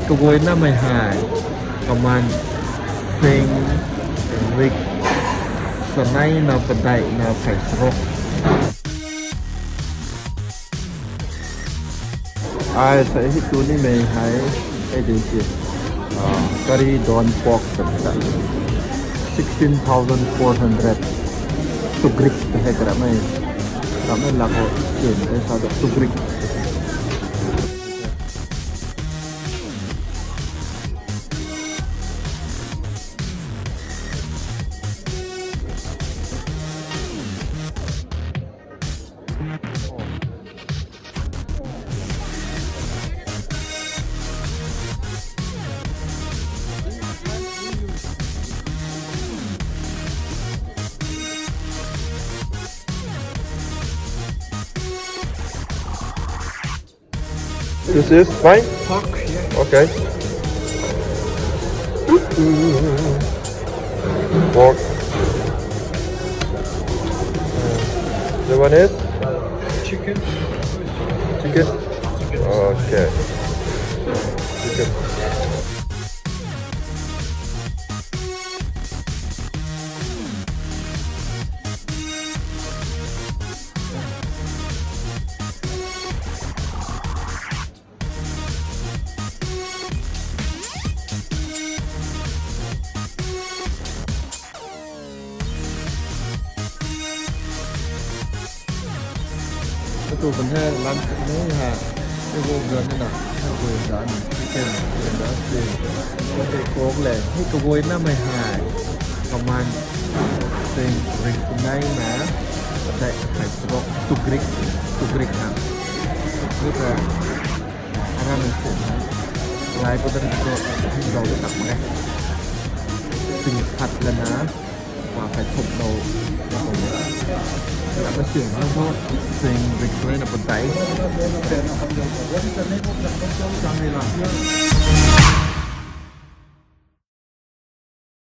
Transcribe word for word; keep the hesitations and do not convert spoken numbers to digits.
Kaguaynamei hei, kaman sing rik sanei na padeih na phey saruk. Ai sa hei tu nimei hei, hei ding si, ah, curry don pork sa ta. Sixteen thousand four hundred. Tugrik ta hei karamei. Karamei lak ho, sing hei sa ta tugrik. This is fine? Pork, yeah. Okay. Pork. The one is? Chicken. Chicken? Okay. Chicken. Katu kan hei lunch ni ha, table gan na, hei koi gan, chicken, chicken da, chicken. Koi kok le, hei kaguaynamei hei, kaman, sing rik sanei na, padeih phey saruk, tugrik, tugrik na. Tugrik na, aram na sing na, lai padan ko, hei dau tak mak e. Sing khat lana, pa kai thumh lou, na kum na. Ram na sing na thu, sing rik sanei na padeih.